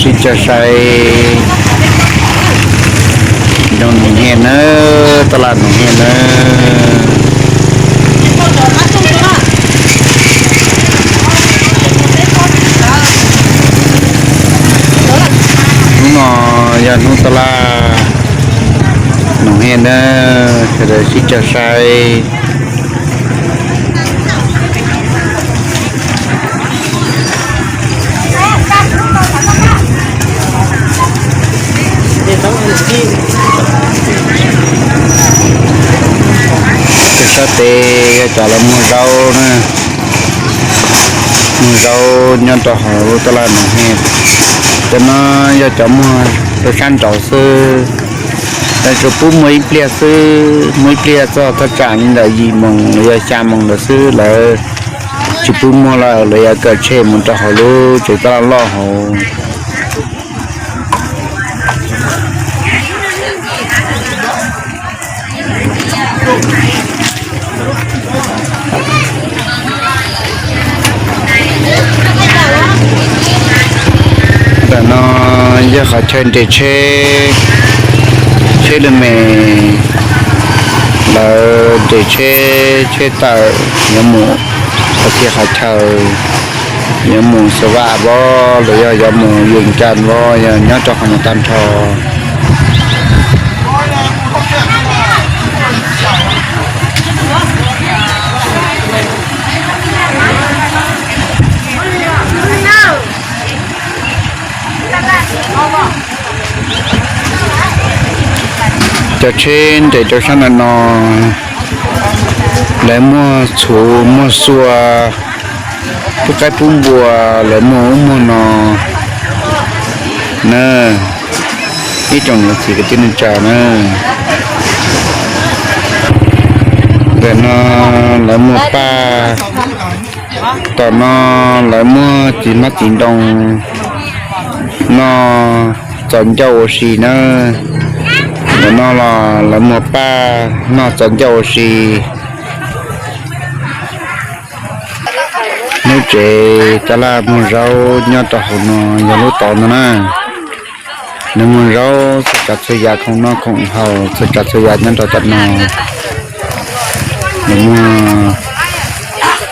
Sib caug sai, nyob Noom Hiaj nawb, taj laj Noom Hiaj nawb. Hnub no yog hnub taj laj Noom Hiaj nawb, sawv daws sib caug sai. Pem sab tes yog cov lawv muag zaub na, muag zaub nyob rau hauv lub taj laj Noom Hiaj. Cov no yog cov muag rau sab nraud xwb, lawv tsuas pub muag ib pliag xwb, muag ib pliag txog thaj tsam li ntawm yim moos los yog xya moos ntawd xwb, lawv tsis pub muag lawm, lawv yuav kaw tshem mus rau hauv lub tsev taj laj loj hauv. Ntawm no yog qhov chaw nres tsheb, tsheb lwm me, lawv nres tsheb, tsheb tawm yuav mus qhov txhia qhov chaw, yuav mus Xav Vam Voj los yog yuav mus Yus Cas Voj, yog nyob rau qhov no tag nrho. Cov tsheb nres rau sab ntawm no, lawv muag txhuv muag xua, pub qaib pub npua, lawv muag ub muag no na. Ib tsoom niam txiv kwv tij neej tsa na, ntawm no lawv muag paj, tom no lawv muag txiv hmab txiv ntoo noj txaus ncauj ua si na. Ntawm no los lawv muag paj noj txaus ncauj ua si. Lub tsev taj laj muag zaub nyob rau hauv no yog lub tod ntag na. Nws muag zaub txhua tsav txhua yam, khoom noj khoom haus txhua tsav txhua yam nyob rau tom no. Nws muag,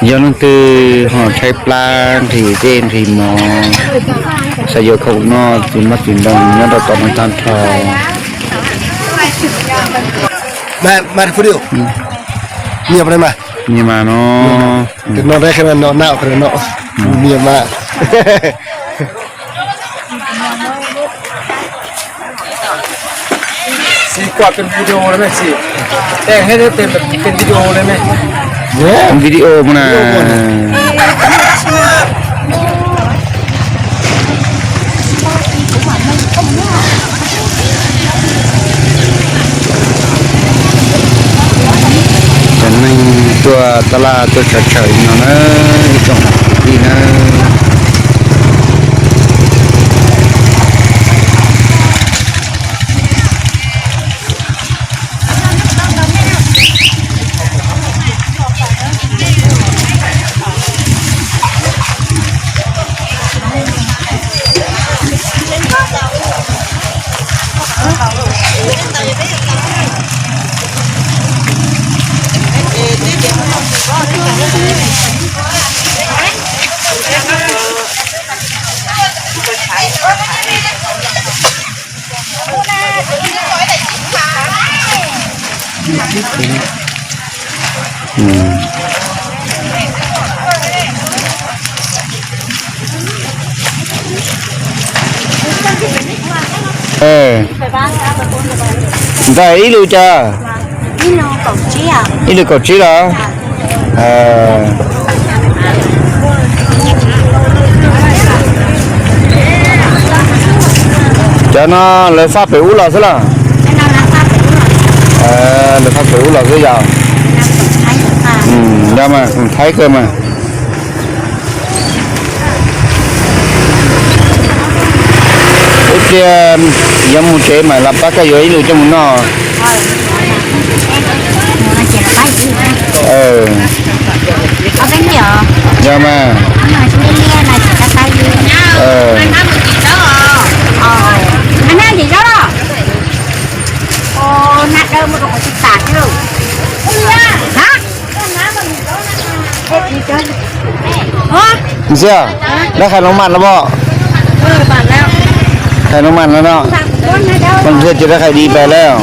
yog leej twg ho tshaib plab nqhis dej nqhis mov, xav yuav khoom noj txiv hmab txiv ntoo nyob rau tom no tag nrho. Nyias mas no, no, no, no, no, nyias mas. Video mas na. Cov neeg tuaj taj laj tuaj tshawm tshawm li no na, ib tsoom kwv tij na. Ntxawm ib lus cas? Ib lus kaum tsib los? Cov no lawv faj pem ub los xwb los? Lawv faj pem ub los xwb yog? Yog mas, thaib kawg mas. Ib pliag yuav mus tsev mas los pab koj yuav ib lus coj mus noj. Yog mas. Ntxia, dab khais noo mam no pom? Khais noo mam no no. Pog Ntxia ces dab khais di pais lawm.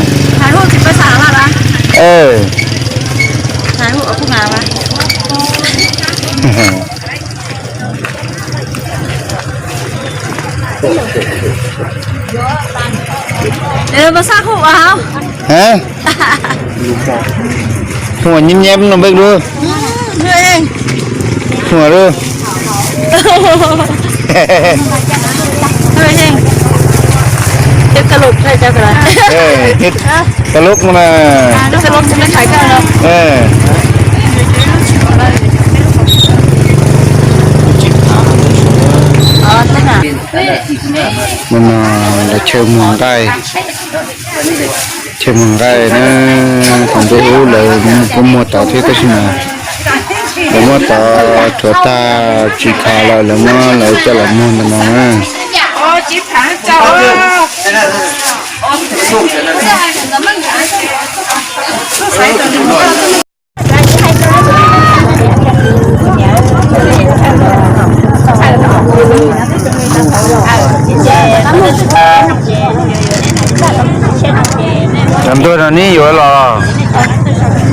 Hab, hua nyeb nyeb no npej lub, hua lub. Ka lub na. Nim no lawv chaw muag nqaij, chaw muag nqaij na. Thaum ntej ub lawv kuj muag tod thiab tab sis mas lawv muab tod rhuav tag tsis kho lawm, lawv muab lawv coj los muag ntawm no na. Cov ntuag no neb yuav los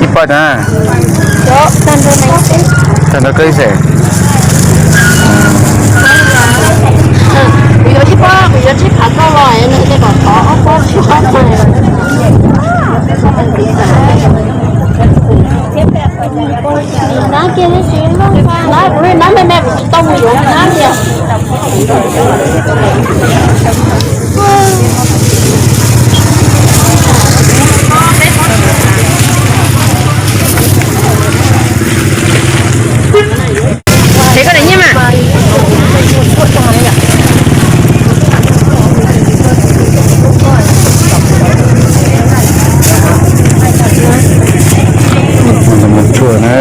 ib pob na? Tag nrho koj ib xees. Mus tsuag na,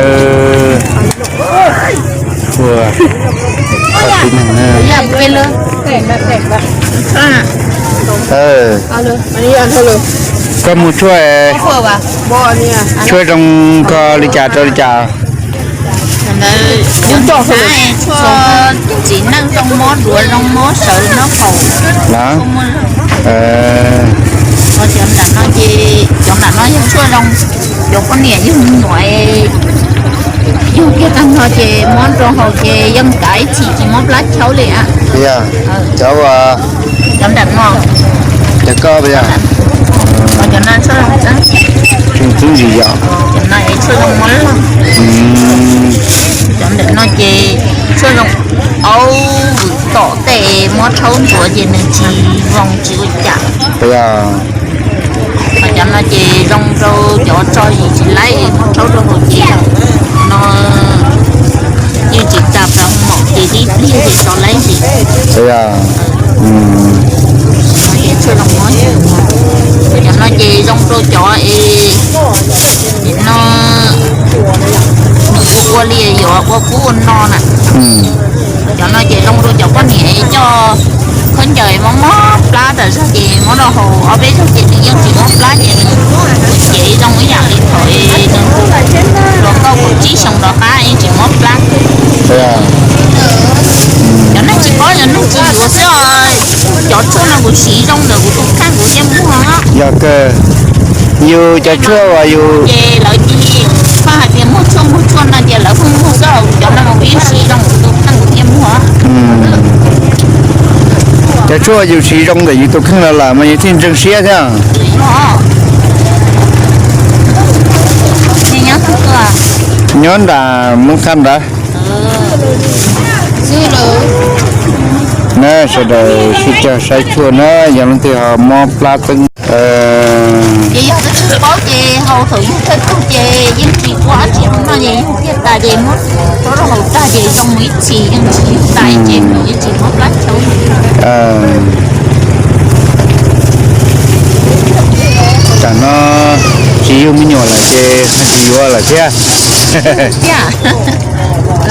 tsuag, tib neeg na. Koj mus tsuag, tsuag zoo koj li cas rau li cas? Txiv neej zoo mob duav zoo mob sawv nyob haus. Cov nram no ces cov nram no yog tshuaj zoo, cov poj niam yug me nyuam, yug kiag tag nrho ces mob rau haus ces yeej kav ib chim tsis mob plab chaub li. Cov nram no, cov koj, cov no tshuaj zoo, tshuaj zoo mob loj. Cov nram no ces tshuaj zoo, aub vwm tom tej mob rhaub ntxuav ces nws tsis zoo tsis ua cas. Ho cov no ces zoo rau cov tso yim tsis laib mob rhaub rau hauv ces no yeej tsis tas pas maum ces tib pliag ces tso laib ces. Cov no ces zoo rau cov es no nws ua ua li yuav ua kub ua no na. Cov no ces zoo rau cov poj niam coj khaub ncaws mob mob plab tas zog ces muab rau haus ob peb zaug ces nws yeej tsis mob plab ces nws kuj ces zoo ib yam li thaum nws los tau kaum tsib xyoo rov qab yeej tsis mob plab. Cov neeg tsis paub cov neeg tsis yuav xwb os. Cov tshuaj no kuv siv zoo ntawm kuv tus kheej kuv thiaj muaj. Yog kawg, yus cov tshuaj uas yus ces lawv cia li pheej hais tias muag tshuaj muag tshuaj no ces lawv pheej muag xwb, cov no mas kuv yeej siv zoo kuv tus kheej kuv thiaj muag. Cov tshuaj yus siv zoo ntawm yus tus kheej los lawm mas yus thiaj ntseeg siab thiab. Nyob nram Moob Khab ntawd na, sawv daws sib cog saib tshuaj na, yog leej twg ho mob plab teeb. Ces yog twb tsis paub ces haus thaum yug thawj tug ces yeej tsis ua dab tsi no ces yug kiag tas ces muab rau rau haus tag ces zoo mus ib txhis yeej tsis yug tas ces mus ib txhis mob plab chaub. Tam no tsis yug me nyuam lawm ces tsis yuav lawm thiab.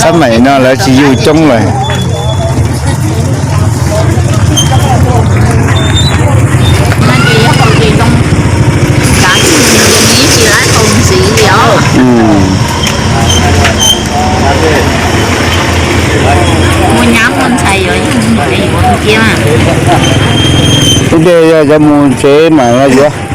Xab maim no lawv tsis yug coob lawm. Ib teg yog cov mus tsev mas yuav.